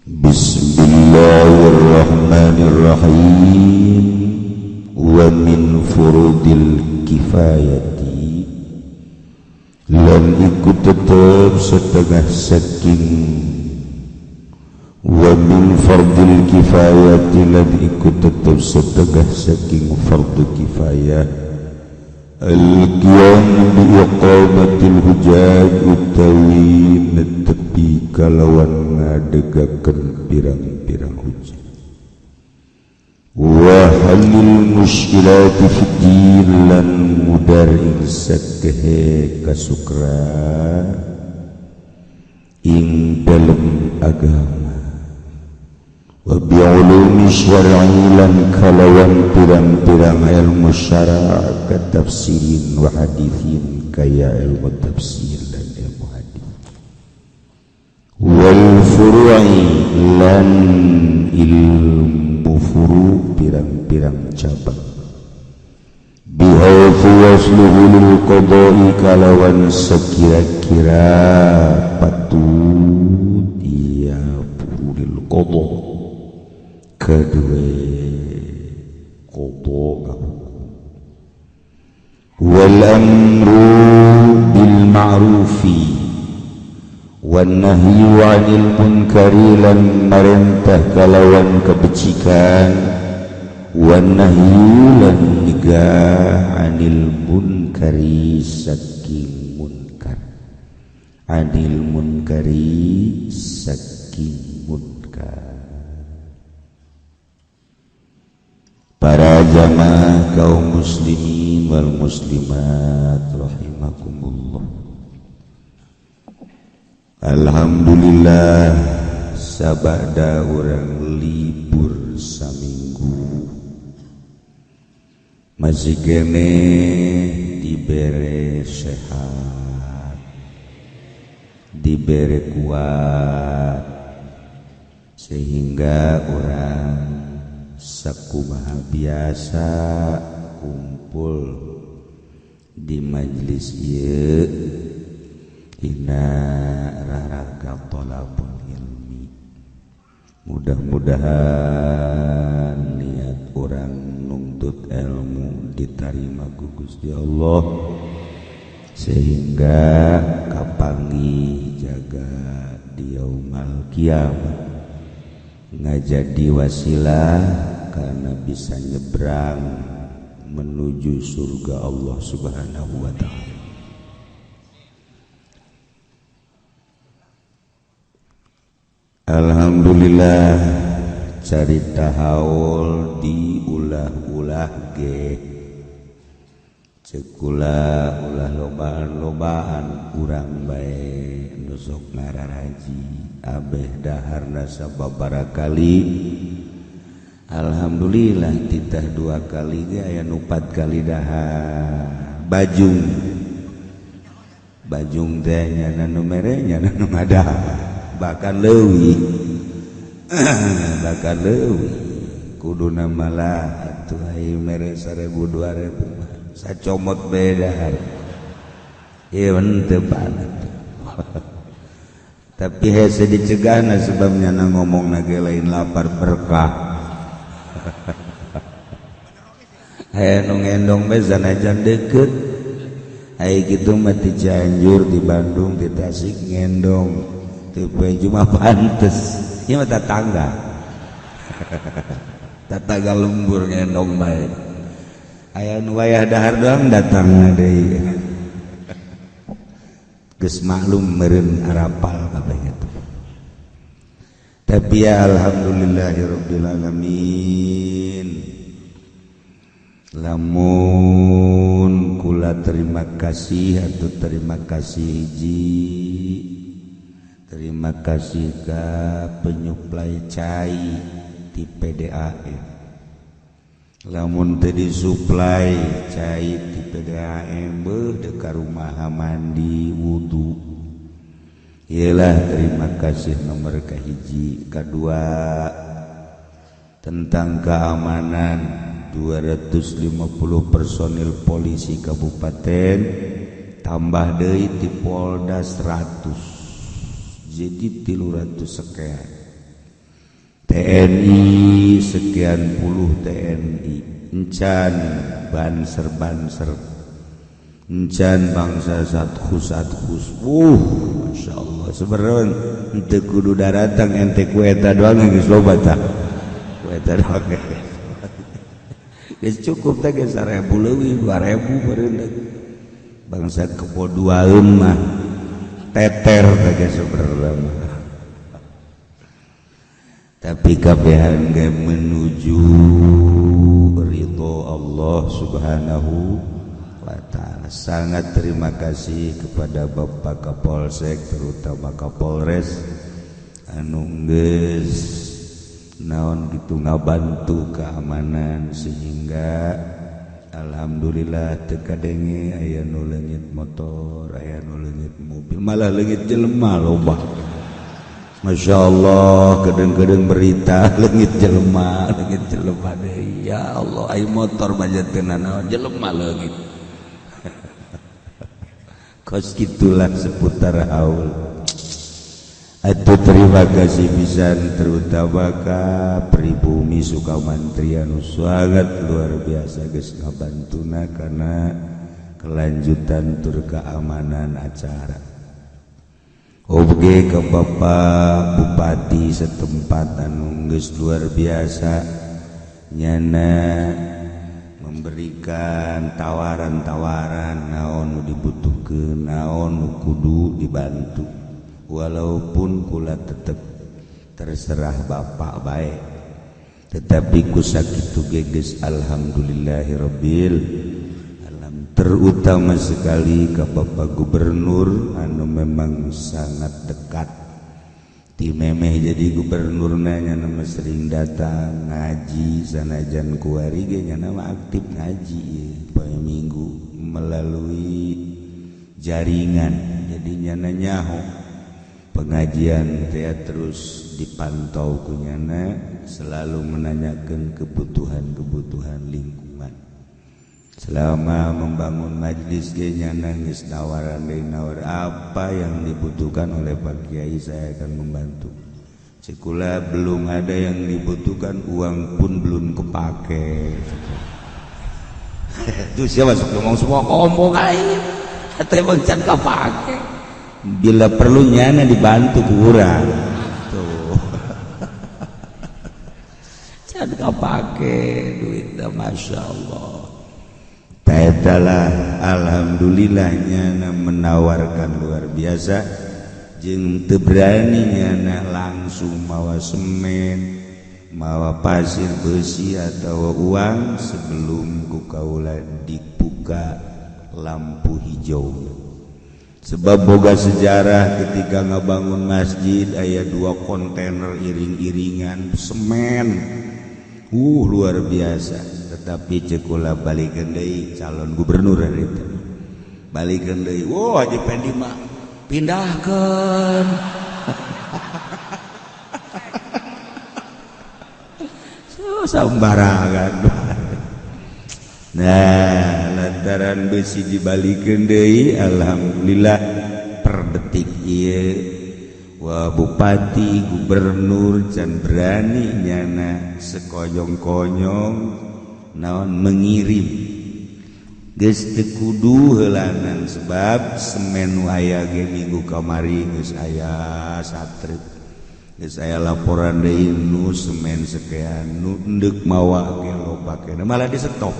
Bismillahirrahmanirrahim. Wa min furudil kifayati lan iku tetep setengah saking wa min fardil kifayati lan iku tetep setengah saking fardu kifayah al-qiyam bi iqamatil hujaj utawi netepi kalawan ngadegakeun pirang-pirang hujah wa halil muskilati fid din lan mudar ing sakehe kasukra ing dalem agama wa bi ulumi syar'i lan kalawan pirang-pirang ilmu syara' katafsirin wa hadithin kaya ilmu tafsir dan ilmu hadis wal furu'i lan ilmu furu pirang-pirang cabang bihaifu wasluhu lil qada'i kalawan sekira-kira patut iya furulil qada kedua qada wal amru bil ma'rufi wan nahyu 'anil munkari lan marentah kalawan kebecikan wan nahyu lan nyegah 'anil munkari saking munkar 'anil munkari saking munkar. Para jamaah kaum muslimin wal muslimat rahimakumullah. Alhamdulillah sabada urang libur saminggu masih kene dibere sehat, dibere kuat sehingga orang sakumaha biasa kumpul di majelis ieu dina raraga thalabul ilmi. Mudah-mudahan niat orang nuntut ilmu diterima ku Gusti Allah sehingga kapanggih jaga di yaumal kiamat ngajadi wasilah karena bisa nyebrang menuju surga Allah Subhanahu wa ta'ala. Alhamdulillah carita haul diulah-ulah ge cekula ulah lobaan-lobaan urang bae nu sok ngararaji abeh daharna sababaraha kali. Alhamdulillah titah dua kali ge aya nu 4 kali dahar bajung bajung teh nya nu mere nya nu ngadahar bahkan leuwih bahkan leuwih kuduna malah atuh ai mere 1000 2000 sacomot bae dahar ieu teu panat. Tapi hese dicegahna sebabnya na ngomongna ge lain lapar berkah. Aya nu ngendong bae sanajan deukeut ai kitu mah ti Cianjur di Bandung di Tasik ngendong tipe cuma pantes ieu mah tatangga tatangga lembur ngendong bae aya nu wayah dahar doang datangna deui geus maklum meureun arapal kabeh kitu. Tapi ya alhamdulillahirabbil alamin lamun kula terima kasih atau terima kasih hiji terima kasih ke penyuplai cai di PDAM. Lamun teu disuplai cai di PDAM beuh deuk ka rumah mandi wudu. Iyalah terima kasih nomor kahiji. Kadua tentang keamanan 250 personil polisi kabupaten tambah deui ti Polda 100 jadi 300 sekian. TNI sekian puluh TNI encan banser-banser encan bangsa satkhus satkhus. Masya Allah sebenarnya ente kudu daratang ente ku eta doang geus loba tah ku eta doang geus cukup teh geus 1000 leuwih 2000 meureun bangsa kebodohan mah teter teh geus sebenarnya mah. Tapi kabehan ge menuju ridho Allah Subhanahu wa ta'ala. Sangat terima kasih kepada Bapak Kapolsek terutama Kapolres anu geus naon gitu ngabantu keamanan sehingga alhamdulillah teu kadenge aya nu leungit motor, aya nu leungit mobil, malah leungit jelema loba. Masya Allah kedeng-kedeng berita leungit jelema deui. Ya Allah ai motor mah teu nanaon jelema leungit. Kos gitulah seputar haul. Atuh terima kasih pisan terutama ka pribumi Sukamantri anu sangat luar biasa geus ngabantuna kana kelanjutan tur keamanan acara. Oge ke Bapak Bupati setempat anu geus luar biasa nyana memberikan tawaran-tawaran naon nu dibutuhkeun, naon nu kudu dibantu. Walaupun kula tetep terserah bapak baik, tetapi ku sakitu ge geus alhamdulillahirabbil alam. Terutama sekali ke Bapak Gubernur anu memang sangat dekat ti memeh jadi gubernur nanya nama sering datang ngaji sanajan kuari ge nya nama aktif ngaji poe Minggu melalui jaringan jadi nyana nyaho pengajian teh terus dipantau ku nyana selalu menanyakan kebutuhan-kebutuhan lingkungan. Selama membangun majlis ge nyana geus nawaran deui nawar apa yang dibutuhkan oleh Pak Kiai saya akan membantu. Cekula belum ada yang dibutuhkan, uang pun belum kepake. Itu siapa masuk ngomong semua ngomong aja atau emang can kepake. Bila perlu nyana dibantu kurang tuh. Can kepake duitnya Masya Allah. Taetalah alhamdulillah nyana menawarkan luar biasa jeung teu berani nyana langsung mawa semen mawa pasir besi atau uang sebelum ku kaula dibuka lampu hijau. Sebab boga sejarah ketika ngabangun masjid aya 2 kontainer iring-iringan semen luar biasa. Tetapi cekula balikeun deui calon gubernur hari itu balikeun deui, wah Haji Pendi mah pindahkeun. Sembarangan. Nah lantaran besi dibalikeun deui alhamdulillah per detik ieu wah bupati gubernur can berani nyana sekonyong-konyong naon mengirim geus teu kudu heulanan sebab semen nu aya ge minggu kamari geus aya satruk geus aya laporan deui nu semen sekian nu endek mawa ge loba keneh malah di stop.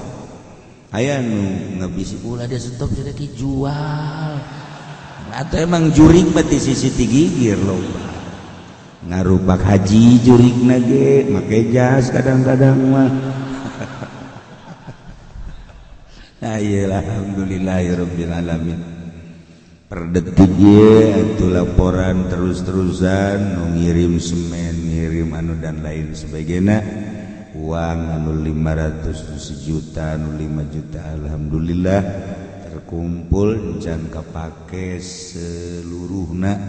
Aya nu ngabisi ulah dia stop jadi dijual atau emang jurig mah di sisi gigir loba ngarupak haji jurig nage make jas kadang-kadang mah. Nah iyalah alhamdulillahirabbil alamin. Per detik ieu atuh laporan terus-terusan nu ngirim semen ngirim anu dan lain sebagainya uang anu 500 sejuta anu 5 juta alhamdulillah terkumpul can kapake seluruhna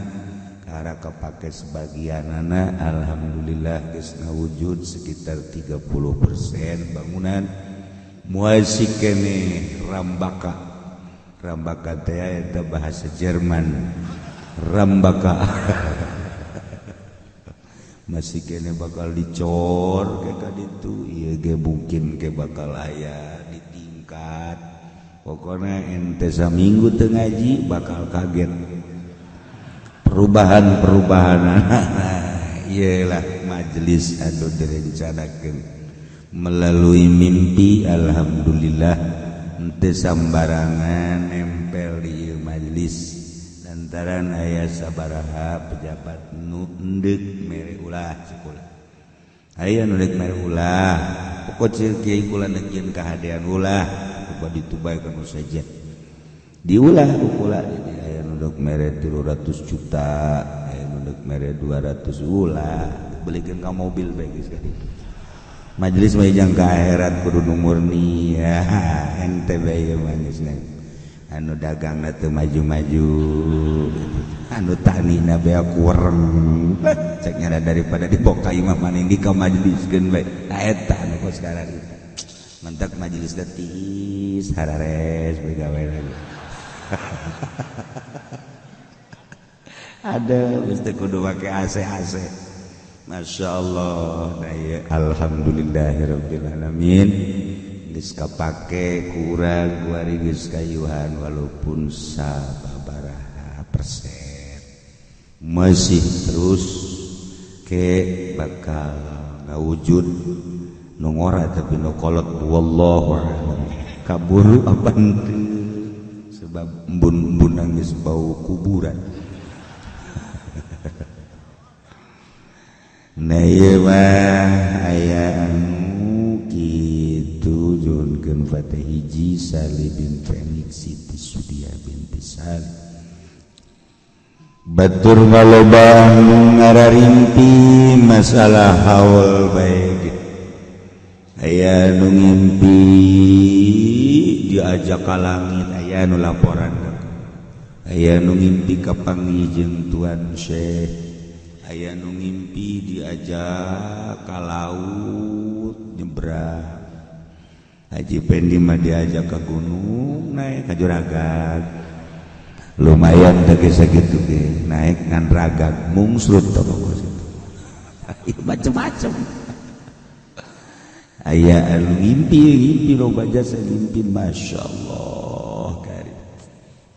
karena kapake sebagianana alhamdulillah geus ngawujud sekitar 30% bangunan muasik keneh rambaka. Rambaka teh eta bahasa Jerman rambaka. Masih kene bakal dicor ke kaditu ieu ge mungkin ke bakal aya ditingkat. Pokoknya ente saminggu teu ngaji bakal kaget perubahan-perubahan. Iyalah majelis anu direncanakeun melalui mimpi. Alhamdulillah ente sambarangan nempel di ieu majelis lantaran aya sabaraha pejabat nu endek mere ulah sekolah, aya nu deuk mere ulah. Pokok ceuk kiai kula deuk jeung kahadean ulah coba ditubaikan saja diulah ku kula. Jadi aya nu deuk mere 300 juta, aya nu deuk mere 200, ulah belikeun ka mobil bae geus ka ditu. Majelis mah jang ka akhirat kudu nu murni ya. Ente bae ieu mah geus anu dagangna teu maju-maju, anu tanina beak wereng cek nyana daripada diboka imah maning di ka majeliskeun bae. Nah, eta anu kos sekarang itu mentak majelis detis harares begawe lagi. Ada geus teu kudu make AC AC. Masya Allah. Nah, ieu alhamdulillahirabbil alamin geus kapake kurang kuari geus kayuhan walaupun sababaraha persen masih terus ke bakal ngawujud nu ngora tapi nu kolot, wallahu a'lam kaburu apa henteu sebab embun-embun geus bau kuburan. Nah ieu mah aya anu kitu junkeun Fatih hiji Sali bin Phoenix Siti Sudia binti Sali batur ngaloba anu ngararimpi masalah haul bae ge. Aya nu ngimpi diajak ka langit, aya nu laporan ka, aya nu ngimpi kapanggih jeung Tuan Syekh, aya nu ngimpi diajak ka laut nyebrang. Haji Pendi mah diajak ka gunung naik ka juragag, lumayan teh geus sakitu ge naik ngan ragag mungsrut teh pokok situ. Macem-macem aya anu ngimpi ngimpi loba jasa ngimpi Masya Allah kari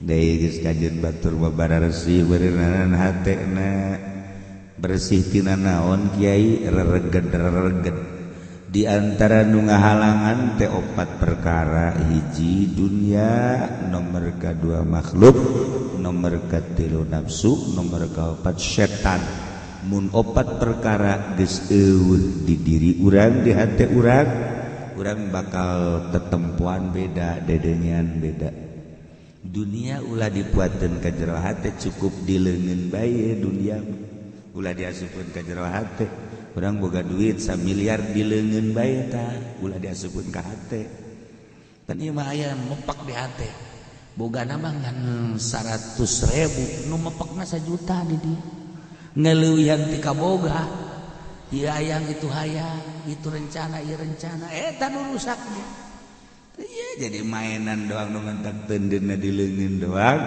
deui geus kajeun batur babararesih beureunan hatena bersih tina naon kiai rereged-rereged. Di antara nu ngahalangan teh opat perkara: hiji dunia, nomor kedua makhluk, nomor katilu nafsu, nomor keempat setan. Mun opat perkara geus eueuh di diri urang, di hate urang, urang bakal tetempuan beda, dedengean beda. Dunia ulah dipuateun ka jero hate, cukup di leungeun bae dunia ulah diasupkeun ka jero hate. Urang boga duit 1 miliar di leungeun bae tah ulah diasupkeun ka hate. Pan ieu mah aya mepak di hate. Bogana mah ngan 100.000, nu mepekna 1 juta di dieu. Ngaleuwihan ti kaboga. Ieu hayang itu hayang, itu rencana, ieu rencana, eta nu rusak dia. Iya jadi mainan doang nu mentak tendeuna di leungeun doang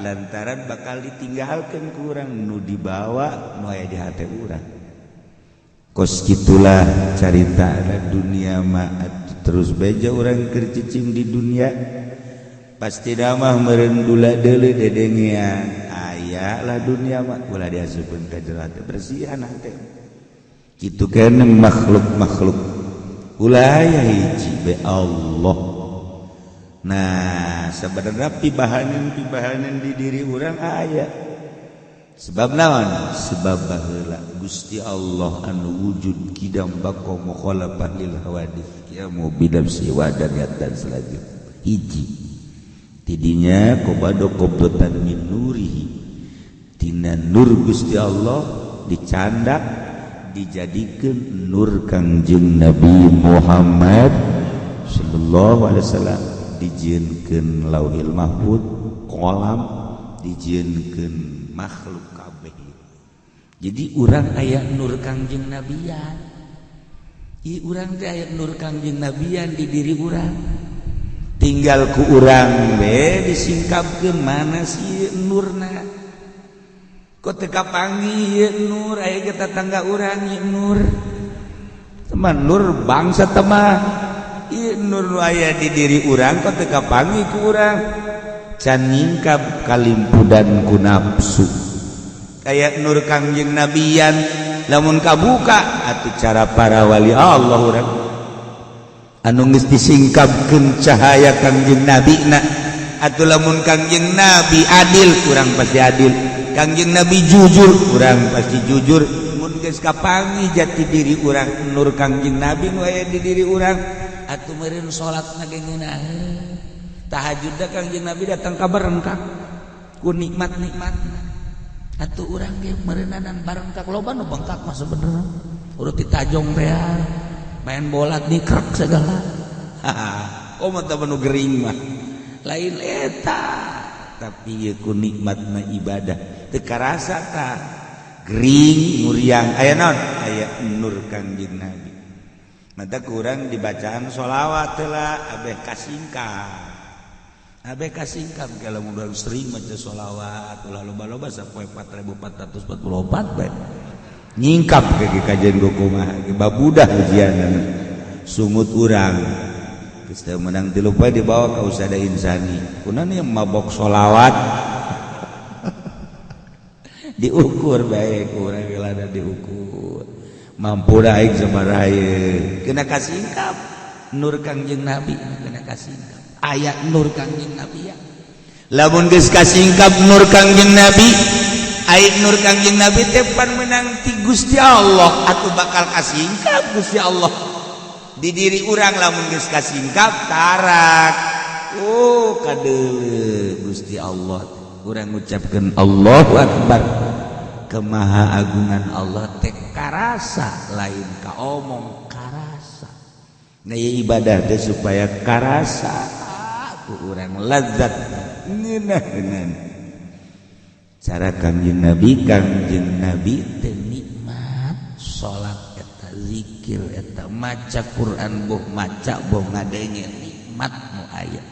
lantaran bakal ditinggalkeun ku urang nu dibawa nu aya di hate urang. Kos gitulah carita dunia mah terus beja urang keur cicing di dunia pasti damah meureun dula deuleu dedengean aya lah dunia mah ulah diasupkeun ka jero hate, bersihan hate kitu keneh makhluk-makhluk ulah aya hiji be Allah. Nah sebenarnya pibahanan di diri urang aya sebab naon? Sebab baheula Gusti Allah anu wujud kidam baqo mukhalafah lil hawadits kiamu bidam siwa dan dan selanjutnya hiji tidinya qabado qabdatan min nurihi tina nur Gusti Allah dicandak dijadikeun nur Kangjeng Nabi Muhammad sallallahu alaihi wasallam, dijieunkeun Lauhil Mahfuz kolam, dijieunkeun makhluk kabeh. Jadi urang aya nur Kangjeng Nabian. Ieu urang teh aya nur Kangjeng Nabian di diri urang. Tinggal ku urang we disingkapkeun mana si nurna. Kok teu kapanggih ieu nur aya ge tetangga urang ieu nur. Teman nur bangsa temah. Ieu nur nu aya di diri urang kok teu kapanggih ku urang. Can nyingkap kalimpudan ku nafsu. Kayak nur Kangjeng Nabian lamun kabuka atuh cara para wali Allah urang. Anu geus disingkapkeun cahaya Kangjeng Nabi na atuh lamun Kangjeng Nabi adil kurang pasti adil, Kangjeng Nabi jujur kurang pasti jujur. Mun geus kapanggih jati diri urang nur Kangjeng Nabi nu aya di diri urang atuh meureun salatna ge ngeunaheun tahajudna Kangjeng Nabi datang ka barengkak ku nikmat-nikmatna atuh urang ge meureunanan barengkak. Loba nu bengkak mah sebenarnya urut ditajong teh main bola dikrek segala. Oh mata nu gering mah lain eta, tapi ieu ku nikmatna ibadah teu karasa tah gering muriang aya naon aya nur Kangjeng Nabi. Mata kurang dibacaan sholawat lah abeh kasingkap abeh kasingkap kalau udah sering maca sholawat ulah loba-loba sampai 4444 bae nyingkap ke kajian kumaha babudah ujian sungut urang geus teu meunang tilu poe dibawa ka Usada Insani kunaon ieu mabok sholawat diukur bae ku urang gelada diukur mampu aing sabaraha ieu kena kasingkap nur Kangjeng Nabi kena kasingkap aya nur Kangjeng Nabi ya lamun geus kasingkap nur Kangjeng Nabi aya nur Kangjeng Nabi teh pan menang ti Gusti Allah atuh bakal kasingkap Gusti Allah di diri urang lamun geus kasingkap tarak oh kadeuleu Gusti Allah urang ngucapkeun Allahu Akbar kemahaagungan Allah teh karasa lain kaomong karasa. Nah ibadah teh supaya karasa ku urang lazat ngeunaheunana cara Kangjeng Nabi. Kangjeng Nabi teh nikmat salat eta zikir eta maca Quran boh maca boh ngadenge nikmat nu aya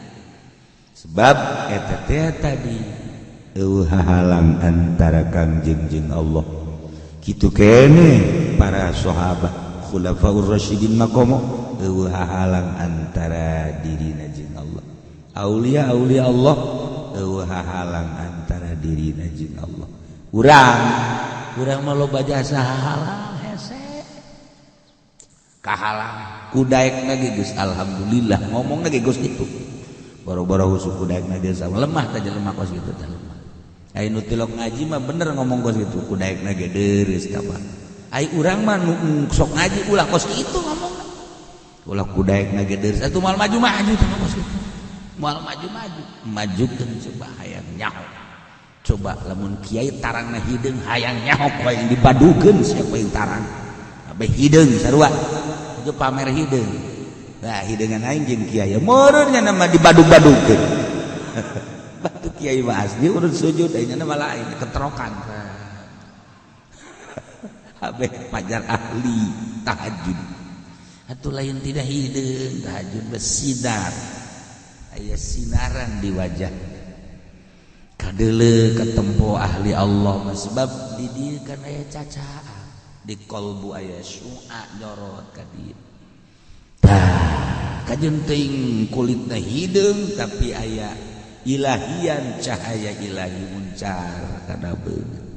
sebab eta teh tadi eueuh hahalang antara Kangjeng jeung Allah. Kitu kene para sahabat khulafaur rasyidin makomo eueuh hahalang antara dirina jeung Allah. Aulia aulia Allah eueuh hahalang antara dirina jeung Allah. Urang urang mah loba jasa hahalang hese kahalang kudaekna ge geus alhamdulillah ngomongna ge geus kitu boro-boro husuk kudaekna ge sama lemah teh jelema kos kitu teh lemah. Ai nu tilok ngaji mah bener ngomong kos kitu kudaekna ge deureus kapan ai urang mah nu sok ngaji ulah kos kitu ngomongna ulah kudaekna ge deureus atuh moal maju-maju teh kos kitu moal maju-maju majukeun coba hayang nyaho coba lamun kiai tarangna hideung hayang nyaho ku aing dibadukeun siapa yang tarang abeh hideung sarua itu pamer hideung. Nah hideungan aing jeung kiai meureun nya mah dibadug-badukeun batu kiai mah asli urut sujud aing mah lain keterokan abeh pajar ahli tahajud atuh lain tidak hideung tahajud bersinar aya sinaran di wajah kadeuleu katempo ahli Allah mah sebab di dieu kan aya cacaan di kolbu aya syu'a nyorot ka dieu tah kajeun teuing kulitna hideung tapi aya ilahian cahaya ilahi muncar kana beungeut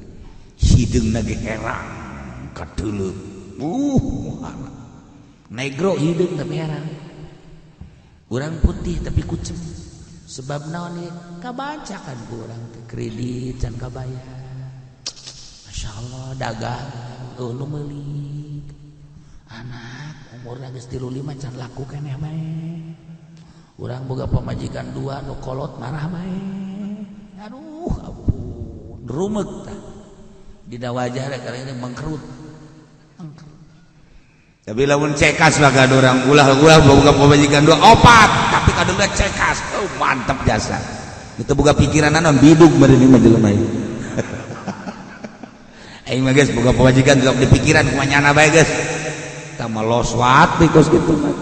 hideungna ge herang kadeuleu muhana negro hideung tapi herang urang putih tapi kucem sebab naon ieu kabaca kan ku urang teh kredit can kabayar Masya Allah dagang nu meuli anak umurna geus 35 can laku keneh bae urang boga pamajikan dua nu kolot marah bae aduh ampun rumek tah dina wajah karena ini mengkerut. Tapi lamun cekas mah kada urang ulah-ulah boga pamajikan dua opat tapi kadang cekas oh mantap jasa itu boga pikiran naon bidug meureun ieu mah jelema ieu. Aing mah geus boga pamajikan sok di pikiran kumaha nyana bae geus tah mah loswat di kos kitu mah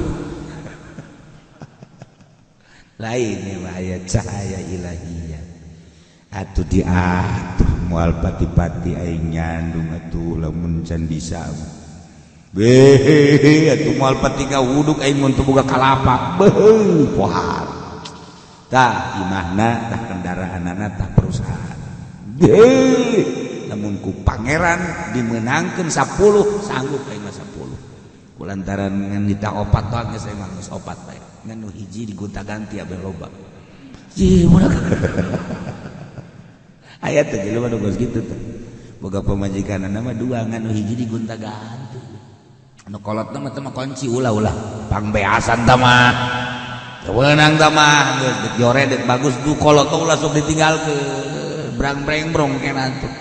lain ya mah aya cahaya ilahiyah atuh diatur. Moal pati-pati aing nyandung atuh lamun can bisa. Beh, atuh moal pati ngawuduk aing mun teu boga kalapa. Beuh, pohar. Tah imahna, tah kendaraanana, tah perusahaan. Beh, lamun ku pangeran dimenangkeun 10, sanggup aing mah 10. Kulantaran ngan nita opat doang geus aing mah geus opat bae. Ngan nu hiji digonta-ganti abeh loba. Ih, budak. Aya teh jelema nu geus kitu teh. Boga pamajikanna mah dua, ngan nu hiji digonta-ganti. Anu kolot mah teh mah kunci ulah-ulah. Pangbeasan tah mah. Teu meunang tah mah, geus deuk jore deuk bagus du kolot teh ulah sok ditinggalkeun. Brang-breng-brong kena tuh.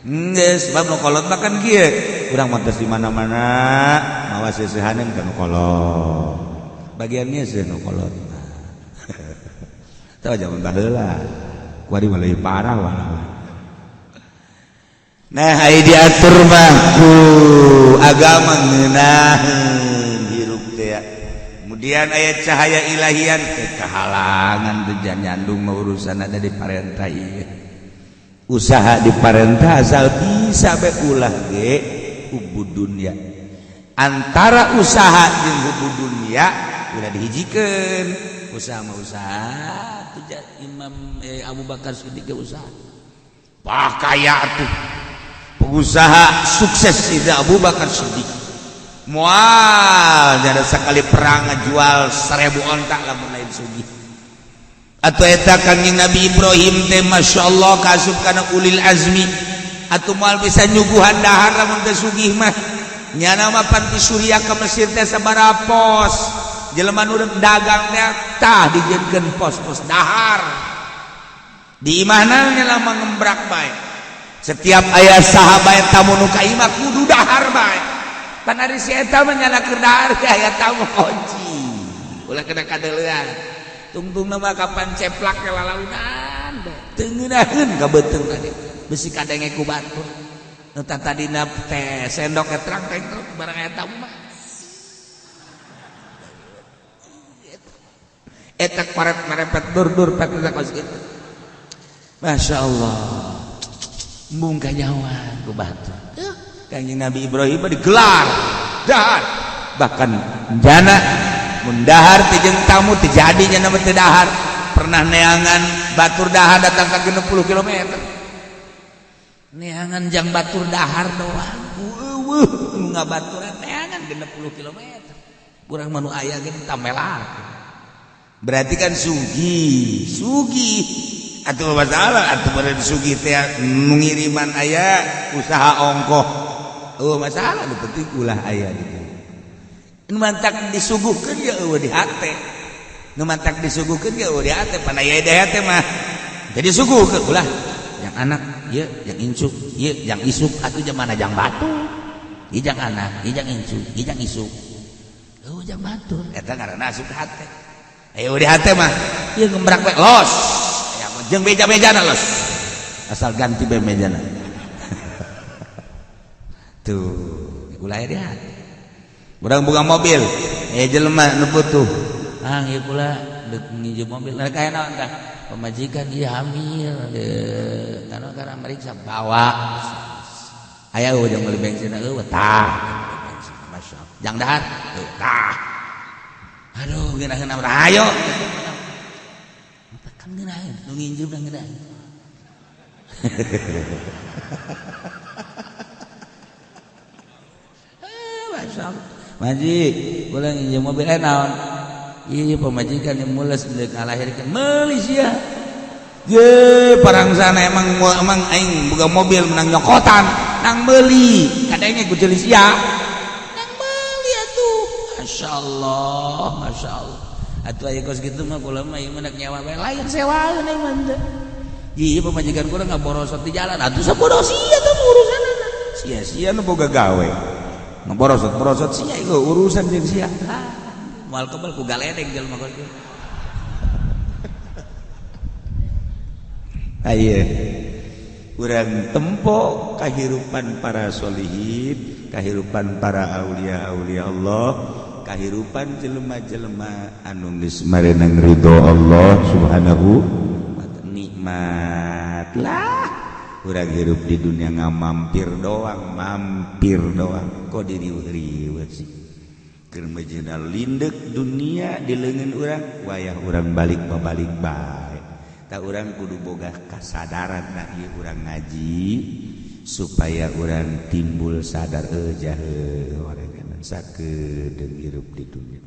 Geus sebab nu kolot mah kan kieu. Urang mah di mana-mana mawa seusehaneun ka nu kolot. Bagiannya seuh nu kolot. Tahu zaman baheula. Kuari mah leuwih parah walah. Nah, ai diatur mah ku agama ngeunaheun hirup teh ya. Kemudian aya cahaya ilahian teh kahalangan teh nyandung mah urusan ada di parentah ieu. Usaha di parentah asal bisa be ulah ge hubud dunya. Antara usaha jeung hubud dunya ulah dihijikeun. Usaha mah usaha tuh Imam Abu Bakar Siddiq ge usaha. Bah kaya tuh. Pengusaha sukses itu Abu Bakar Siddiq. Moal ada sekali perang ngajual 1000 onta lamun lain sugih. Atau eta Kangjeng Nabi Ibrahim teh Masya Allah kasup kana ulil azmi. Atau moal bisa nyuguhan dahar lamun teu sugih mah. Nyana mah pan ti Suriah ka Mesir teh sabaraha pos. Jelema nu dagang teh tah dijieunkeun pos-pos dahar. Di imahna nya mah ngembrak bae. Setiap aya sahabat tamu nu ka imah kudu dahar bae. Pan ari si eta mah nyana keur dahar ge aya tamu kunci. Ulah kena kadeuleuan. Tungtung mah kapan ceplak ke lalaunan teu ngeunaheun ka beuteung tadi. Besi kadenge ku batur. Nu tadina teh sendok etrang teh barang aya tamu mah. Eta koret merepet dur-dur pet eta kos kitu. Masya Allah. Embung kanyawan ku batur. Kangjeng Nabi Ibrahim digelar dahar, bahkan jana mun dahar teh jeung tamu teh jadi nya nama teh dahar. Pernah neangan batur dahar datang ka 60 km. Neangan jang batur dahar doang. Eueuh nu ngabaturan neangan 60 km. Urang mah nu aya ge ditamelar. Berarti kan sugih, sugih. Atuh masalah atuh beureun sugih teh nu ngiriman aya usaha ongkoh. Eueuh masalah nu penting ulah aya gitu. Nu mantak disuguhkeun ge eueuh di hate. Nu mantak disuguhkeun ge eueuh di hate, pan aya di hate mah. Jadi suguhkeun ulah yang anak ieu, yang incuk, ieu yang isuk atuh jamana jang batu. Ieu jang anak, ieu jang incuk, ieu jang isuk. Eueuh jang batur eta ngaranna asup ka hate. Ayo di hate mah ieu ngembrak we los. Jeung beja-bejana los. Asal ganti be mejana. Tuh, ulah di hate. Urang buka mobil, jelema nu butuh. Ah, ieu kula deuk nginjem mobil. Nah, kaya naon tah? Pamajikan ieu hamil. Karena karena meriksa bawa. Aya eueuh jeung meuli bensin eueuh tah. Masyaallah. Jang dahar, tah. Aduh, geunaheun ayo. Kan ngeunaheun, nu nginjem da ngeunaheun. Masyaallah. Maji, kula nginjem mobil naon? Ieu pamajikan yang mules deuk ngalahirkeun meuli sia. Ye, parangsana emang emang aing boga mobil menang nyokotan, nang meuli. Kadenge ku ceuli sia. Nang meuli atuh. Masyaallah, masyaallah. Atuh aya kos kitu mah kula mah ieu mah nyawa bae lain sewaeun aing mah teh. Ieu pamajikan kula ngaborosot di jalan atuh sabodoh sia teh urusanna. Sia-sia nu boga gawe. Ngaborosot-borosot sia ieu urusan jeung sia. Moal kebel ku galedeng jelema kos kitu. Aye. Urang tempo kahirupan para solihin, kahirupan para aulia-aulia Allah, kahirupan jelema-jelema anu geus marenang ridho Allah Subhanahu wa ta'ala. Nikmat lah. Urang hirup di dunia ngamampir doang, mampir doang. Kok diriweuh-riweuh sih? Keur mejeuna lindek dunia di leungeun urang, wayah urang balik babalik bae. Tah urang kudu boga kasadaran nah ieu urang ngaji supaya urang timbul sadar jahe orangan sakedeung hirup di dunia.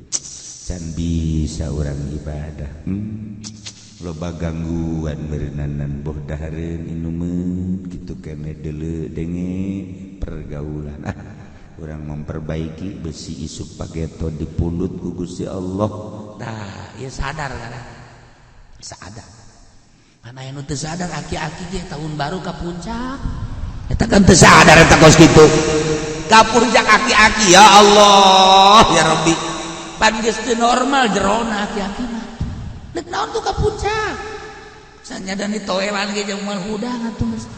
Can bisa urang ibadah. Loba gangguan meureunanan boh dahareun inumeun kitu keneh deuleu denge pergaulan. Ah, urang memperbaiki besi isuk pageto dipundut ku Gusti Allah. Tah, ieu sadar kana. Sadar. Mana anu teu sadar aki-aki ge tahun baru ka puncak. Eta kan teu sadar eta kos kitu. Ka puncak aki-aki ya Allah ya Rabbi. Pan geus teu normal jerona aki-aki mah. Dek naon tuh ka puncak. Sanyadan ditoelan ge jeung moal hudang atuh geus.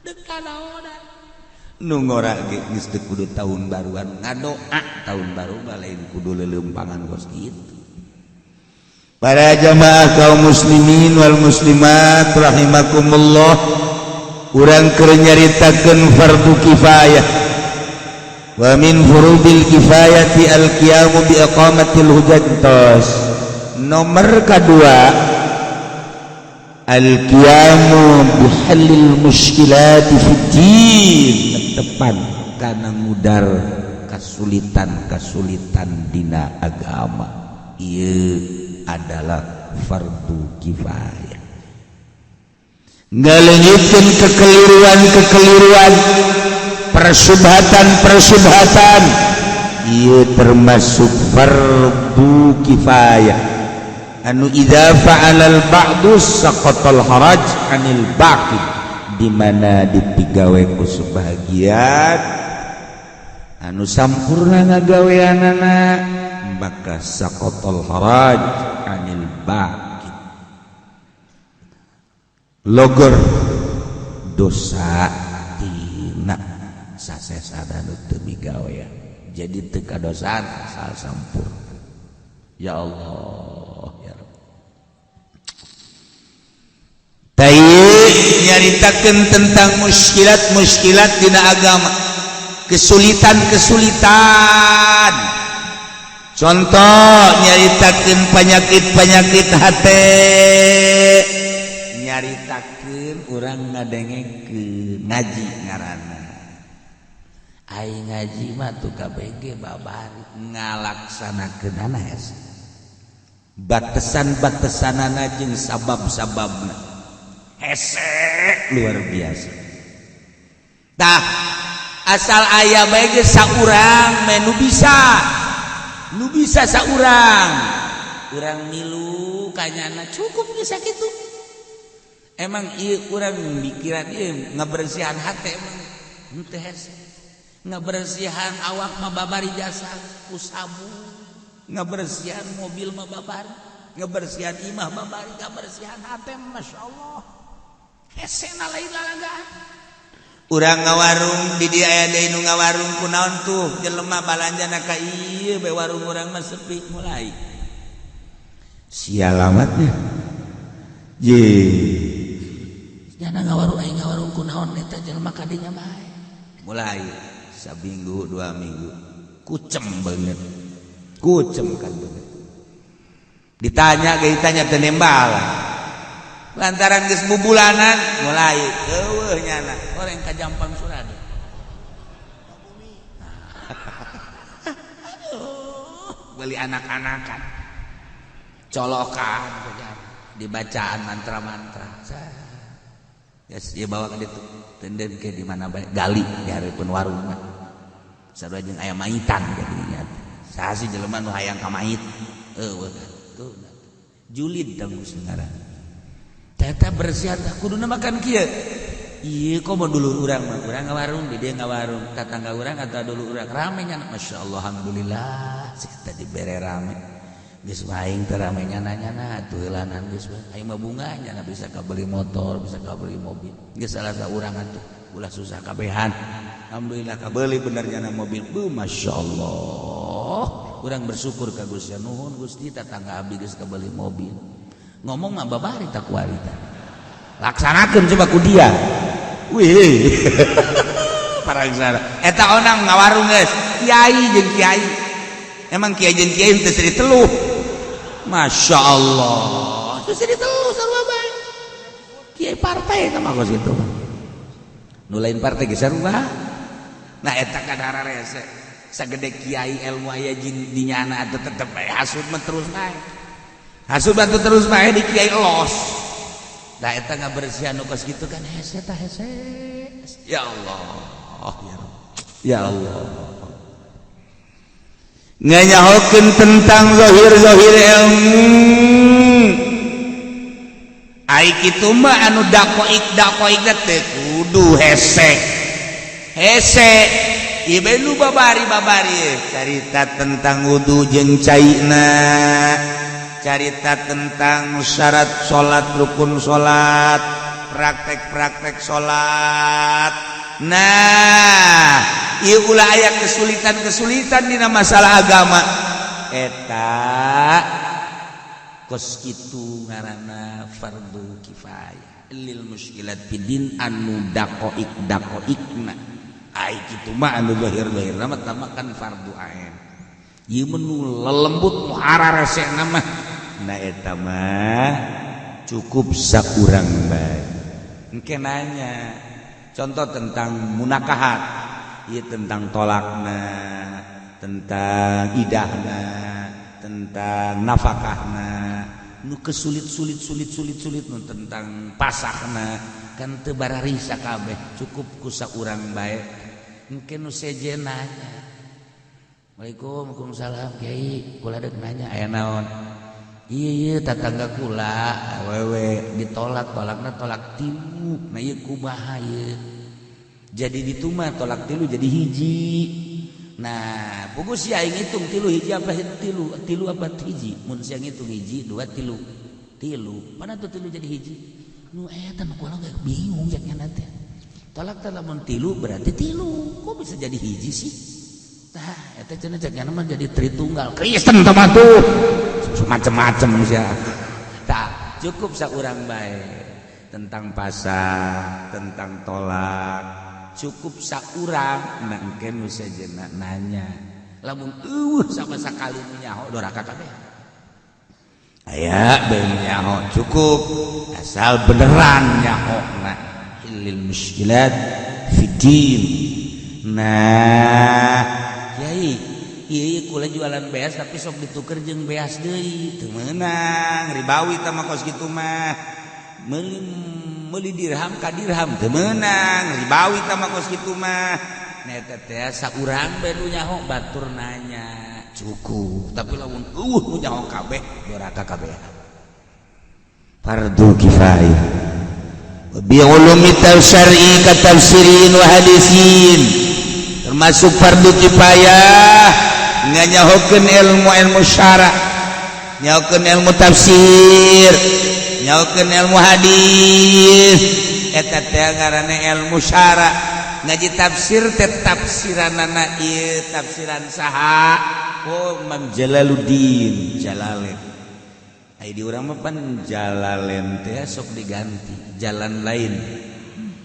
Dek kanaonan. Nu ngora ge geus teu kudu tahun baruan ngadoa tahun baru mah lain kudu leuleumpangan kos kitu. Para jamaah kaum muslimin wal muslimat rahimakumullah, urang keur nyaritakeun fardu kifayah. Wa min furudil kifayati al-qiyamu bi iqamatil hujjat. Tos. Nomor kedua, al-qiyamu bi hallil mushkilati fid din. Tepan kana mudar kasulitan-kasulitan dina agama. Ieu adalah fardu kifayah. Ngaleungitkeun kekeliruan-kekeliruan, persubhatan-persubhatan, ieu termasuk fardu kifayah. Anu idza fa'alal ba'du saqatal haraj 'anil baqi, di mana dipigawe ku sebagian anu sampurna ngagaweanana maka saqatal haraj 'anil baqi, logor dosa tina sasesada nu teu migawean, jadi teu kadosaan asal sampurna. Ya Allah ya Rabb. Tayyib nyaritakeun tentang muskilat-muskilat dina agama, kesulitan-kesulitan. Contoh nyaritakeun penyakit-penyakit hate, nyaritakeun urang ngadengekeun ngaji ngaranna. Ai ngaji mah tuh KBG babari ngalaksanakeunana hese. Batesan-batesanana jeung sabab-sababna hese luar biasa. Tah asal aya bae geus saurang meh nu bisa. Nu bisa saurang. Urang milu kanyana cukup geus sakitu. Emang ieu urang mikiran ieu ngabersihan hate emang henteu hese. Ngabersihan awak mah babari jasa ku sabun, ngabersihan mobil mah babari, ngabersihan imah babari, ngabersihan hate masyaallah. Hesena lain lalagaan. Urang ngawarung di dieu aya deui nu ngawarung kunaon tuh jelema balanjana ka ieu bae warung urang mah sepi mulai. Sialamatnya. Ye. Jana ngawarung aing ngawarung kunaon eta jelema kadinya bae. Mulai saminggu 2 minggu kucem banget. Kucem kan banget. Ditanya ge ditanya teu nembal. Lantaran geus bubulanan mulai eueuh nyana orang ka Jampang Surade. Aduh, beli anak-anakan. Colokan dibacaan mantra-mantra. Yes, dia bawa ke ditu. Tenden ke di mana bae gali di hareupeun warung mah. Sarua jeung aya maitan jadinya. Saha sih jelema nu hayang ka mait? Eueuh tuh. Julid tanggus ngaran. Teta bersihan kuduna makan kieu. Ieu komo dulur urang mah, urang ngawarung di dieu ngawarung, tatangga urang atau dulur urang rame nya. Masyaallah alhamdulillah, sih tadi bere rame. Geus aing teh rame nyana-nyana atuh heulanan geus we. Aing mah bunga nyana bisa kabeli motor, bisa kabeli mobil. Geus salah saurang atuh, ulah susah kabehan. Alhamdulillah kabeli bener nyana mobil. Bu masyaallah. Urang bersyukur ka Gusti, nuhun Gusti tatangga abdi geus kabeli mobil. Ngomong mah babari tak kuari tah. Laksanakeun coba ku dia. Wih, parangsara eta onang ngawarung geus kiai jeung kiai. Emang kiai jeung kiai teu seri teluh? Masya Allah, teu seri teluh sarua bae. Kiai partai eta mah kos kitu, nu lain partai ge sarua. Nah, eta kan hararese. Sagede kiai, ilmu aya jin di nyana atuh tetep bae hasud mah terus bae, hasud mah terus bae di kiai los. Nah, eta ngabersihan nu kos kitu kan hese tah, hese. Ya Allah, ya Rabb, ya Allah. Nganyahokeun tentang zahir-zahir ilmu. Ai kitu mah anu dakoik dakoik teh kudu hese hese. Ieu nu babari babari carita tentang wudu jeung caina, carita tentang syarat salat, rukun salat, praktek-praktek salat. Nah, ieu ulah aya kesulitan-kesulitan dina masalah agama. Eta kos kitu ngaranna fardu kifayah lil muskilat fidin anu dakoik dakoikna. Ai kitu mah anu zahir-zahir mah kan fardu ain. Ieu mah nu lelembut, nu hararesena mah. Nah, eta mah cukup saurang bae. Engke nanya contoh tentang munakahat, ieu tentang tolakna, tentang idahna, tentang nafakahna, nu kesulit-sulit sulit sulit sulit, nu tentang pasakna kan teu bararisa kabeh, cukup ku saurang bae. Engke nu sejen nanya, "Assalamualaikum." "Waalaikumsalam, Kiai, kula dek nanya." "Aya naon?" "Iya, iya, tetangga kula awewe ditolak, tolakna tolak tilu. Nah, ieu kumaha ieu? Jadi ditu mah tolak tilu jadi hiji. Nah, puguh sia ngitung tilu hiji apa tilu tilu apa hiji? Mun sia ngitung hiji dua tilu tilu, mana tuh tilu jadi hiji? Nu eta mah kula ge bingung cek teh. Tolak teh lamun tilu berarti tilu, kok bisa jadi hiji sih? Tah, eta cenah cek mah jadi Tritunggal Kristen teh mah tuh macem-macem sia." Tah, cukup saurang bae tentang pasar, tentang tolak, cukup saurang. Nah, engke nu sejenna nanya, lamun eueuh sama sakali nu nyaho, doraka kabeh. Aya bae nyaho cukup, asal beneran nyaho. Na lil muskilat fiddin. Nah, Kiai, ieu kula jualan beas tapi sok dituker jeung beas deui, teu meunang, ribawi tah mah kos kitu mah. Meuli meuli dirham ka dirham teu meunang, ribawi tah mah kos kitu mah. Nah, eta teh saurang bae nu nyaho, batur nanya cukup, tapi lamun eueuh nu nyaho kabeh, doraka kabeh. Fardu kifayah bi ulumi syar'i ka tafsirin wa hadisin. Termasuk fardu kifayah nganyahokeun ilmu-ilmu syara, nyahokeun ilmu tafsir, nyahokeun ilmu hadis. Eta teh ngaranna ilmu syara. Ngaji tafsir teh tafsiranana ieu tafsiran saha? Oh, Imam Jalaluddin Jalalain. Ai di urang mah pan Jalalain teh sok diganti jalan lain.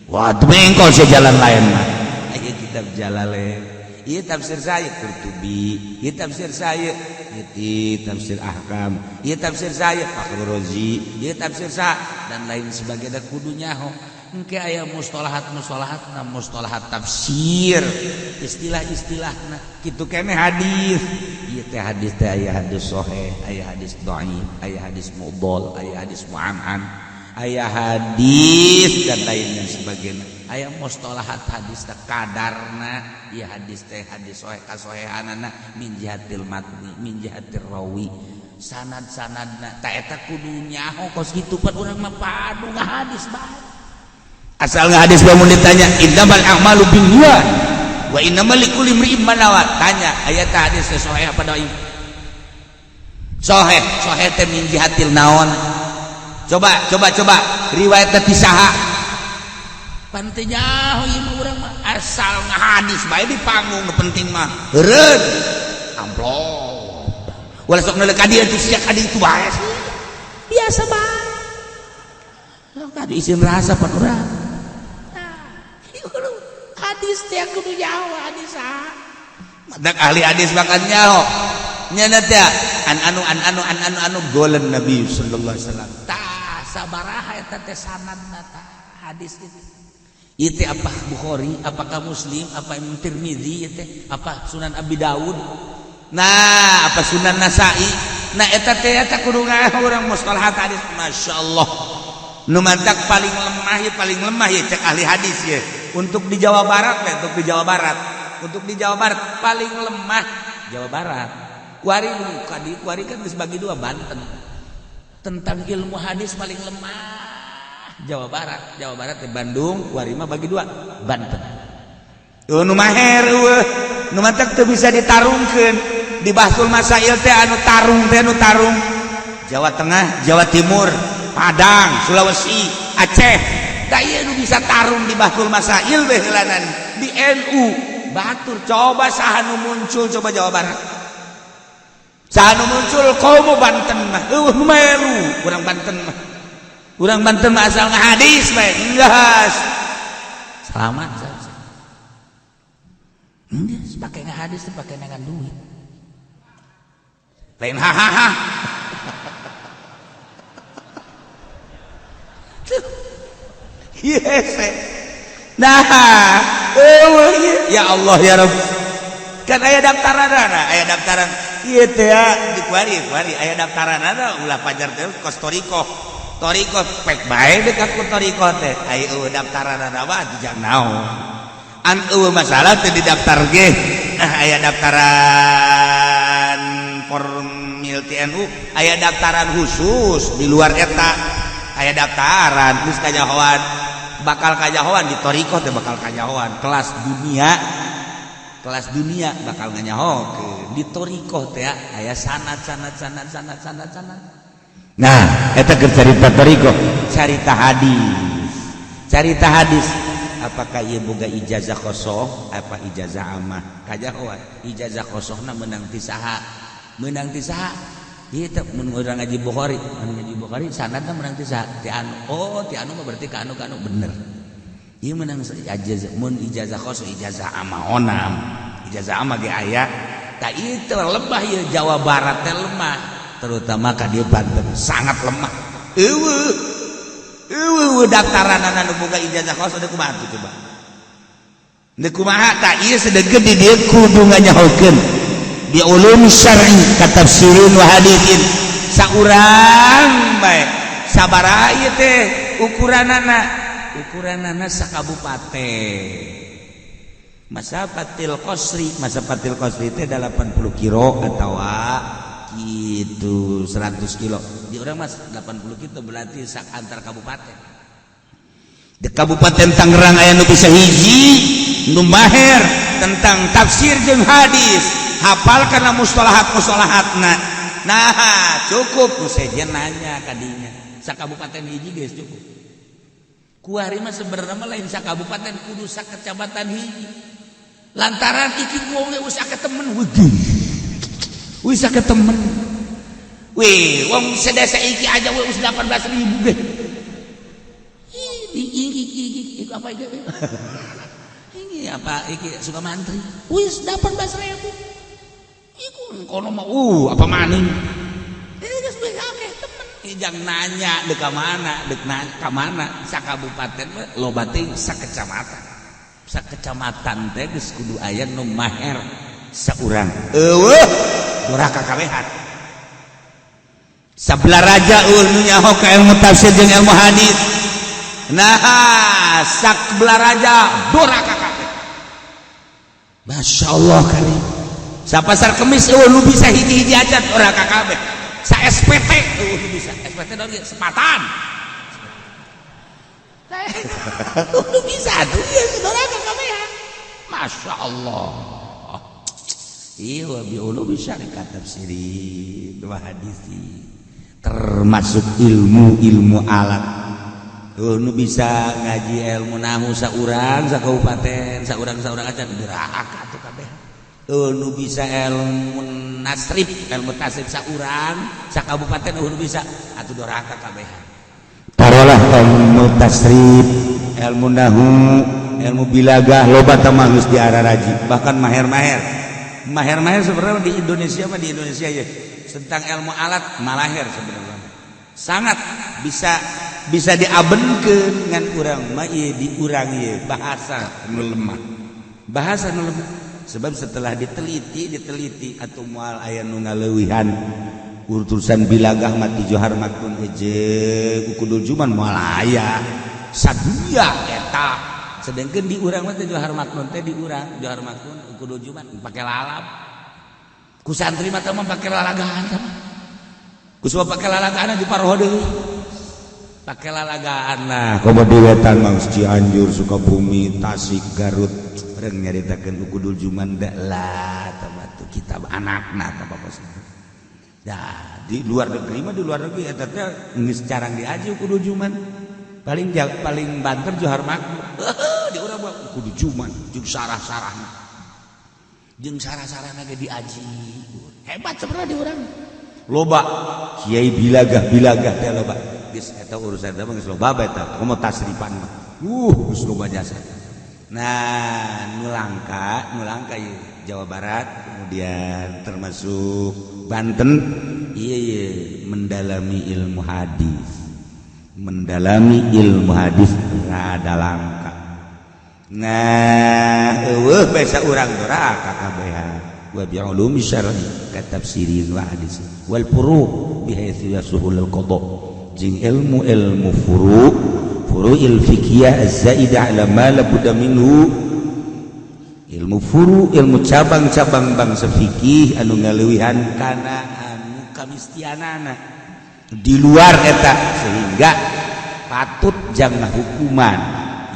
Wah, bengkol sih jalan lain mah. Aya kitab Jalalain. Ieu tafsir saya Qurtubi, ieu tafsir saya itu tafsir ahkam, ieu tafsir saya Fakhrur Razi, ieu tafsir sa dan lain sebagainya, kudu nyaho. Engke aya mustalahat mustalahat, na mustalahat tafsir, istilah-istilahna kitu keneh. Hadis ieu teh, hadis teh aya hadis sahih, aya hadis dhaif, aya hadis mudhal, aya hadis mu'an'an, aya hadis dan lainnya sebagainya. Aya mustalahat hadis teh, kadarna ieu hadis teh hadis sahih, kasahihanana min jihatil matni, min jihatir rawi, sanad-sanadna. Ta eta kudu nyaho kos kitu. Pan urang mah padu ngahadis bae, asal ngahadis bae. Mun ditanya, "Innamal a'malu binniyat wa innamal likulli imri'in ma nawa," tanya, aya teh hadis teh sahih apa dhaif? Sahih. Sahih teh min jihatil naon? Coba coba coba, riwayat teh ti saha? Pan teu nyaho ieu mah. Urang mah asal ngahadis bae di panggung, nu penting mah heureun amplop. Ulah sok neuleuh ka dieu tuh, sia ka ditu bae, biasa bae. Tadi isin rasa pan urang. Hadis teh kudu nyaho hadis ah. Matak ahli hadis makan nyaho. Nyana teh an anu an anu an anu anu golen Nabi sallallahu alaihi wasallam. Tah sabaraha eta teh sanadna tah hadis itu. Ieu teh apa Bukhari, apakah Muslim, apa Imam Tirmizi ieu teh, apa Sunan Abi Dawud. Nah, apa Sunan Nasai. Nah eta teh eta kudu urang mustalahat hadis. Masyaallah. Nu mantak paling lemah ya cek ahli hadis ya. Untuk di Jawa Barat ya, untuk di Jawa Barat. Untuk di Jawa Barat paling lemah Jawa Barat. Kuari kadi kuari kan geus bagi dua Banten. Tentang ilmu hadis paling lemah Jawa Barat. Jawa Barat di Bandung, kuari mah bagi dua Banten. Nu maher eueuh, nu mantak teu bisa ditarungkeun. Di Bahsul Masail teh anu tarung teh anu tarung Jawa Tengah, Jawa Timur, Padang, Sulawesi, Aceh. Da ieu nu bisa tarung di Bahsul Masail teh heulanan di NU. Batur coba saha nu muncul coba Jawa Barat. Saha nu muncul komo Banten mah eueuh nu melu urang Banten mah. Urang Banten mah asal ngahadis bae enggeus. Selamat saja. Geus pake ngahadis teh pake nengan duit. Lain hahaha. Yes. Nah, ya Allah ya Rabb. Kan aya daftaranana, aya daftaran. Ieu teh di kuari, kuari aya daftaranana ulah pajar teh kos toriko. Toriko pek bae deuk ku toriko teh. Aya eueuh daftaranana mah dijang naon. An eueuh masalah teh didaftar ge. Nah, aya daftaran formil TNU, aya daftaran khusus di luar eta. Aya daftaran geus kanyahoan. Bakal kanyahoan di toriko teh bakal kanyahoan kelas dunia bakal nganyahokeun di toriko teh aya sanad sanad sanad sanad sanad sanad. Nah eta keur carita toriko, carita hadis apakah ieu boga ijazah khosoh apa ijazah amah kanyahoan. Ijazah khosohna meunang ti saha, meunang ti saha ieu teh mun urang ngaji Bukhari, mun ngaji Bukhari sanadna meunang ti saha ti anu, oh ti anu mah berarti ka anu ka anu bener. Ieu meunang ijazah mun ijazah khosoh ijazah amah onam ijazah amah ge aya. Tah ieu teh lemah ieu Jawa Barat teh lemah, terutama ka dieu Banten sangat lemah. Eueuh eueuh daftaranana nu boga ijazah khosoh deuk kumaha tuh coba deuk kumaha. Tah ieu sedeukeun di dieu kudu nganyahokeun bi ulum syar'i katafsirin wa haditsin saurang bae sabaraha ieu teh ukuranana, ukuranana sakabupaten. Masafatil qasri, masafatil qasri teh 80 kilo atawa gitu 100 kilo. Di urang mas 80 kilo berarti sak antar kabupaten. Di Kabupaten Tangerang aya nu bisa hiji nu maher tentang tafsir jeung hadis, hafal karena mustalahat-mustalahatna. Nah, cukup nu sejen nanya kadinya. Sakabupaten hiji geus cukup. Kuari mah sebenarnya mah lain sakabupaten kudu sakecamatan hiji. Lantaran iki wong ge wis akeh temen wegih. Wis akeh temen. Wih, wong sedesa iki aja wis 18.000 ge. Ini iki iki iki apa iki? Ini apa iki suka mantri. Wis 18.000. Iku kono mah apa maning. Geus wis akeh temen. Jang nanya dek ka mana, dek ka mana sakabupaten mah loba teh sakecamatan. Sakecamatan teh geus kudu aya nu maher saurang. Eueuh, doraka kabehan. Sabelah raja eueuh nu nyaho ka ilmu tafsir jeung ilmu hadis. Nah, sabelah raja doraka kabeh. Masyaallah kali. Sapasar kemis eueuh nu bisa hiji-hiji acan doraka kabeh. Sa SPT eueuh nu bisa. SPT naon ge? Sepatan. Nu bisa tuh ieu doraka kabehan. Masya Allah. Iya bi ulumi syarikat tafsirin wa hadisi termasuk ilmu-ilmu alat. Nu bisa ngaji ilmu nahu saurang sakabupaten saurang-saurang acan doraka atuh kabeh. Nu bisa ilmu nasrif, ilmu tasrif saurang sakabupaten nu bisa atuh doraka kabehan. Tarolah Ilmu tasrif, ilmu nahu, ilmu bilagah, loba mah geus diararaji, bahkan maher-maher, maher-maher sebenarnya di Indonesia mah. Di Indonesia ya, tentang ilmu alat malaher sebenarnya sangat bisa bisa diabenkeun. Ngan urang mah ieu, di urang ieu bahasa nu lemah, bahasa nu lemah, sebab setelah diteliti diteliti atau moal aya nu ngaleuwihan urusan bilagah mati Johar Maknun eje Uqudul Juman, moal aya sadunya eta. Sedangkan di urang mah teh Johar Maknun teh, di urang Johar Maknun, Uqudul Juman pake lalap ku santri mah teh mah, pake lalagaan teh mah, ku sebab pake lalagaan di paroho deui, pake lalagaan lah. Komo di wetan mah, Cianjur, Sukabumi, Tasik, Garut, urang nyaritakeun Uqudul Juman da lah tah tuh kitab anakna tah bapak. Ya, di luar negeri mah, di luar negeri eta teh geus jarang diaji Uqudul Juman, paling paling banter Johar Maknun. Di urang mah Uqudul Juman jeung sarah-sarahna, jeung sarah-sarahna ge diaji. Hebat sebenarnya di urang, loba kiai bilagah, bilagah teh loba. Geus eta urusan eta mah geus loba bae eta. Komo tasrifan mah geus loba jasa. Nah, nu langka, nu langka ieu Jawa Barat, kemudian termasuk Banten, iya, mendalami ilmu hadis, mendalami ilmu hadis rada langka. Nah, eueuh biasa urang doraka kabehan wa bi ulumi syar'i katafsirin wa hadis wal furu' bihaitsu yasuhul qada, jeung ilmu ilmu furu', furu'il fikih az-zaidah ala ma la budda minhu, ilmu furu, ilmu cabang-cabang bangsa fikih anu ngaleuwihan kana anu kamistianana di luar eta, sehingga patut jangan hukuman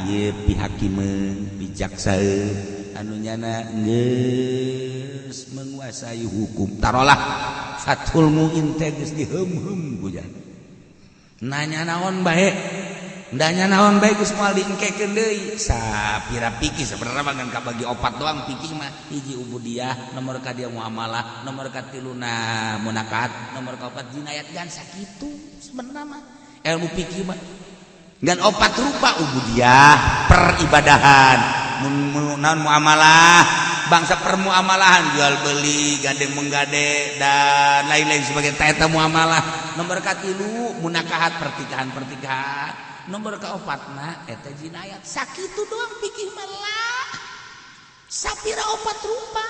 ieu pihakimeun, pijaksaeun anu nyana geus menguasai hukum. Tarolah Fathul Muin teh geus diheum-heum ku nanya naon bae, nanya naon bae geus moal diengkekeun deui. Sapira fikih sebenarnya mah ngan kabagi opat doang fikih mah: hiji ubudiyah, nomor kadua muamalah, nomor katiluna munakat, nomor kaopat jinayat. Gan sakitu sebenarnya mah ilmu fikih mah ngan opat rupa: ubudiyah peribadahan, naon, muamalah bangsa permuamalahan, jual beli, gade menggade, dan lain-lain sebagai eta muamalah, nomor katilu munakahat, pertikahan pertikahan, nomor kaopatna eta jinayat. Sakitu doang pikir malah, sapira opat rupa.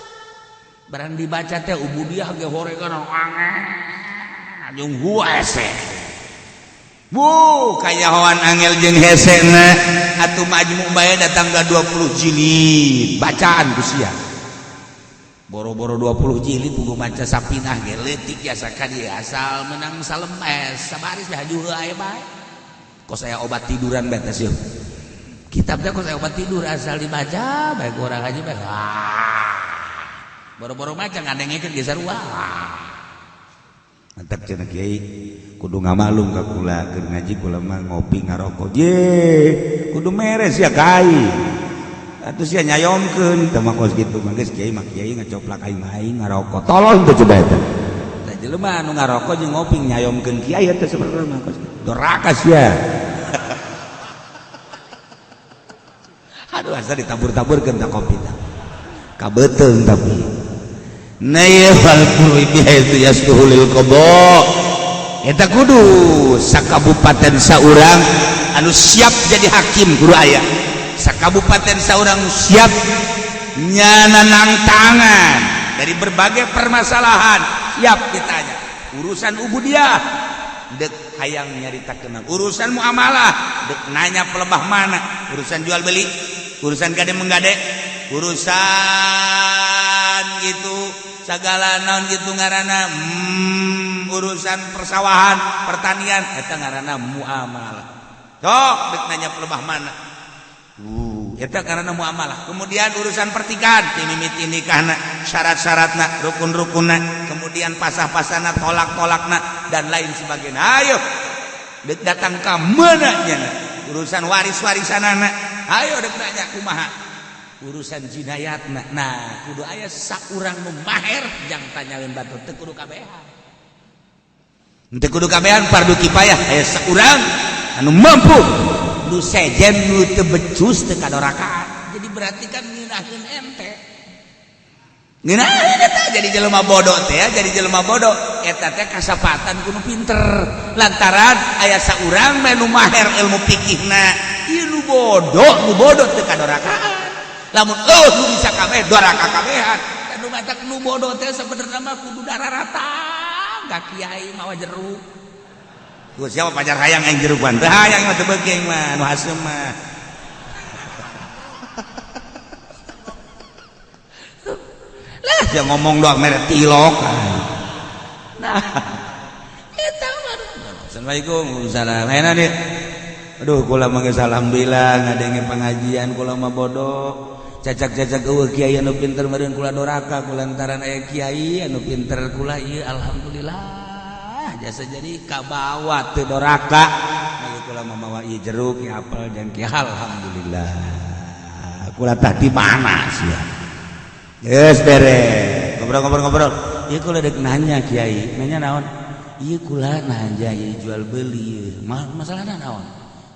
Barang dibaca teh ubudiyah ge horegan angel jeung hese. Bu, kayahoan angel jeung hesena atuh. Majmu bae datang ke 20 jilid bacaan ku sia. Boro-boro 20 jilid, buku maca sapinah ge leutik jasa ka dia, asal menang salem sabaris dah haju aya bae. Kok saya obat tiduran bae teh sieun kitabnya, kok saya obat tidur, asal dibaca bae urang haji bae. Wah, boro-boro maca, ngadengekeun ge sarua. Mantap cenah kiai kudu ngamalum ka kula, keur ngaji kula mah ngopi ngarokok. Ye kudu meres ya kai atuh sia nyayomkeun teh mah kos kitu mah. Geus kiai mah kiai, ngacoplak aing mah aing ngarokok. Tolol teh coba eta teh jelema anu ngarokok jeung ngopi nyayomkeun kiai eta sebenarnya mah kos doraka sia. Aduh, asa ditabur-taburkeun tah kopi tah kabeteung. Tapi eta kudu sakabupaten saurang anu siap jadi hakim, kudu aya sakabupaten saurang siap nyananang tangan dari berbagai permasalahan, siap ditanya urusan ubudiyah dek hayang nyarita kenal, urusan muamalah dek nanya pelebah mana, urusan jual beli, urusan gade menggade, urusan gitu segala naon gitu ngaranna, urusan persawahan, pertanian, eta ngaranna muamalah. Sok dek nanya pelebah mana, eta ngaranna muamalah. Kemudian urusan pertikahan, timimiti nikahna, syarat-syaratna, rukun-rukunna, kemudian pasah-pasana, tolak-tolakna, dan lain sebagainya. Ayo dek datang ka mana nya, urusan waris-warisanana, ayo dek nanya kumaha urusan jinayatna. Nah, kudu aya saurang nu maher jang tanyaeun batur, teu kudu kabehan, teu kudu kabehan, fardu kifayah aya saurang. Anu mampu nu sejen nu teu becus teu kadorakaan. Jadi berarti kan ngeunaheun ente. Ngeunaheun eta jadi jelema bodoh teh ya, jadi jelema bodoh eta teh kasapatan ku nu pinter lantaran aya saurang mah nu maher ilmu fikihna. Ieu nu bodoh teu kadorakaan. Lamun eueuh nu bisa kabeh doraka kabehan. Nu matak nu bodoh teh sebenarnya mah kudu dararata ka kiai mawa jeruk. Ku siapa pacar hayang aing jerukan teu hayang mah teu beuki aing mah nu haseum mah. Lah dia ngomong doang mere tilok. Nah eta mah. Assalamualaikum. Salam. Ayeuna dieu. Aduh kula mah geus alhamdulillah ngadenge pengajian kula mah bodoh. Cacak-cacak eueuh kiai anu pinter meureun kula doraka kulantaran aya kiai anu pinter kula ieu alhamdulillah jasa jadi kabawa teu doraka. Maka kula mamawa ieu jeruk ieu apel jeung kiai alhamdulillah. Kula tah di mana sia? Geus beres. Ngobrol-ngobrol-ngobrol. Ieu kula deuk nanya kiai, nanya naon? Ieu kula nanya ieu jual beli. Masalahna naon?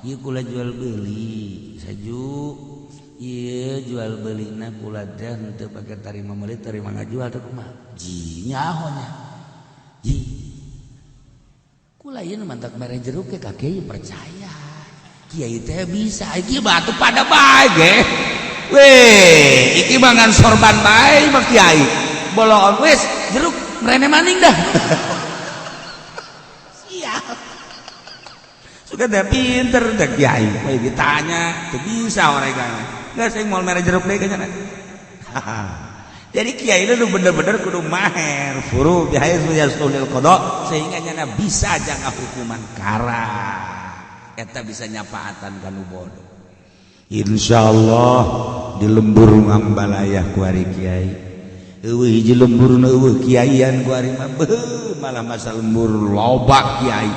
Ieu kula jual beli saju. Iya jual belina kula teh henteu pake tarima meuli tarima ngajual teh kumaha? Ji nyaho nya. Ji. Kula ieu nu mantak mere jeruk ke ka kiai percaya. Kiai teh bisa, iki batu pada bae ge. Weh, iki mah ngan sorban bae mah kiai. Boloon wis jeruk merene maning dah. Siap. Suka teh pinter teh kiai. Weh ditanya teu bisa oregan. Enggak saya mau merah jeruk deh kayaknya. Jadi kiai itu bener-bener kudu maher furu bihaitsu yasulil qada sehingga nyana bisa jangan hukuman kara eta bisa nyapaatan kanu bodoh. Insyaallah di lembur ngambalayah ku ari kiai. Eueuh hiji lembur nu eueuh kiaian ku ari mah beuh malah masa lembur loba kiai.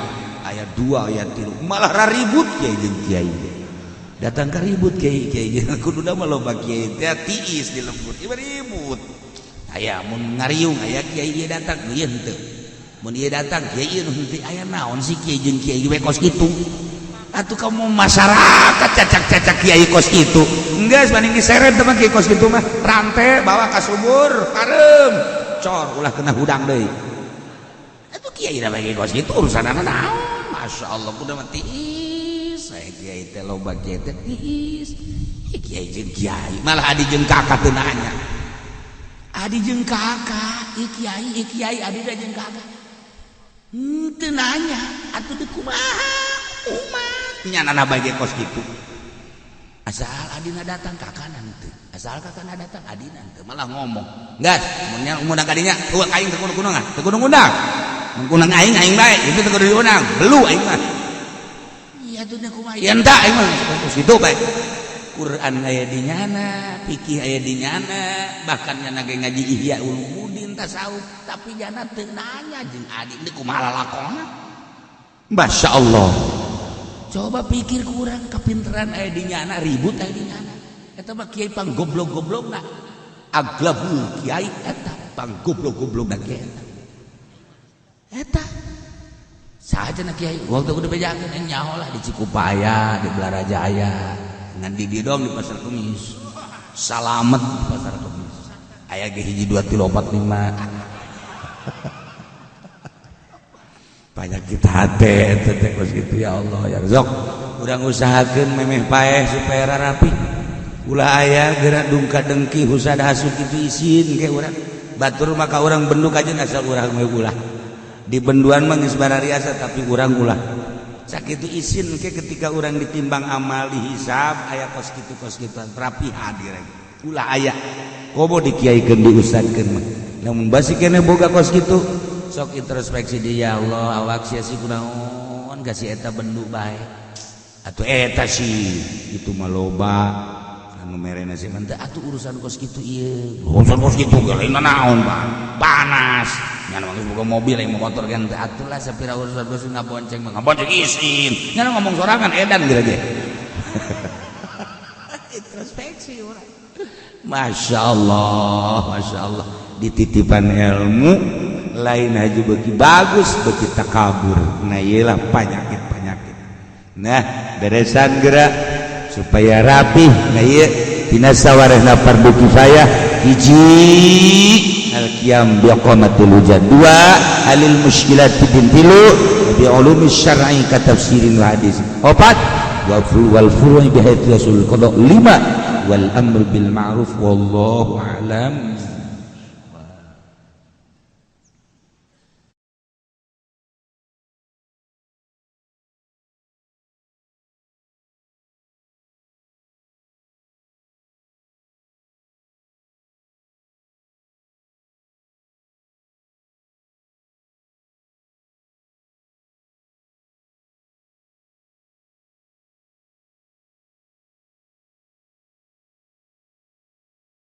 Aya 2 aya 3 malah raribut kiai jeung kiai. Datang ke ribut kiai kiai kudu mah loba kiai teh tiis di lembur ieu ribut. Aya mun ngariung aya kiai ieu datang ieu henteu. Mun ieu datang kiai ieu nu henteu aya naon sih kiai jeung kiai we kos kitu. Atuh kamu masyarakat cacak-cacak kiai kos kitu. Enggeus banding diseret teman kiai kos kitu mah rante bawa ka sumur pareum cor ulah kena hudang deui. Atuh kiai da bae kos kitu urusanana naon? Masyaallah kudu mah tiis. Saya kiai teh loba kiai teh tiis. Kiai jeung kiai malah adi jeung kakak teu nanya. Adi jeung kakak, ieu kiai adi da jeung kakak. Henteu nanya atuh teu kumaha umat nyanana bae kos kitu. Asal adina datang kakana henteu. Asal kakana datang adina henteu malah ngomong. Geus mun nya mun kadinya eueuh aing teu kudu kunungan, teu kudu ngundang. Mun kunang aing aing bae, itu teu kudu diundang, belu aing mah. Iya tuh kumaha? Ya entah aing mah kos kitu bae. Quran aya di nyana, fikih aya di nyana, bahkan nyana ge ngaji Ihya Ulumuddin tasawuf, tapi nyana teu nanya jeung adi deui kumaha lalakonna. Masya Allah. Coba pikir kurang kepinteran aya di nyana, ribut aya di nyana. Eta mah kiai pang goblok-goblokna. Aglabul kiai eta pang goblok-goblokna kiai eta. Eta saja na kiai waktu kudu bejakeun aing nyaho lah di Cikupaya, di Belarajaya. Ngan di dieu doang di Pasar Kemis. Salamet di Pasar Kemis. Aya ge 1 2 3 4 5. Banyak kita hate eta teh kos kitu ya Allah ya Razak. Urang usahakeun memeh paeh supaya rapi. Ulah aya geura dungka dengki husada hasud kitu isin ke urang. Batur maka urang bendu kajeun asal urang we ulah. Di benduan mah geus barariasa tapi urang ulah. Sakitu isin ke ketika urang ditimbang amal dihisab aya kos kitu kos kituan rapihan direk. Ulah aya. Komo dikiaikeun diustadkeun mah. Lamun basi keneh boga kos kitu sok introspeksi dia ya Allah awak sia si kunaon kasih eta bendu bae atuh eta sih itu mah loba anu merena sih mah atuh urusan kos kitu ieu urusan kos kitu ge lain naon Bang panas nya mah geus boga mobil yang motor kan atuh lah sapira urusan kos ngabonceng mah ngabonceng isin nya ngomong sorangan edan geura ge. Introspeksi urang Masya Allah, Masya Allah dititipan ilmu lain aja bagi bagus bagi takabur. Nah iyalah penyakit-penyakit. Nah, beresan gerak supaya rapih. Nah, ieu tina sawarehna fardu kifayah: hiji, al qiyam bi iqamatil hujjah, dua, halil musykilat fid, tilu, bi ulumi syar'i ka tafsirin wa hadis, opat, wal furu'i bi haitsu yasul qada, lima, wal amru bil ma'ruf. Wallahu a'lam.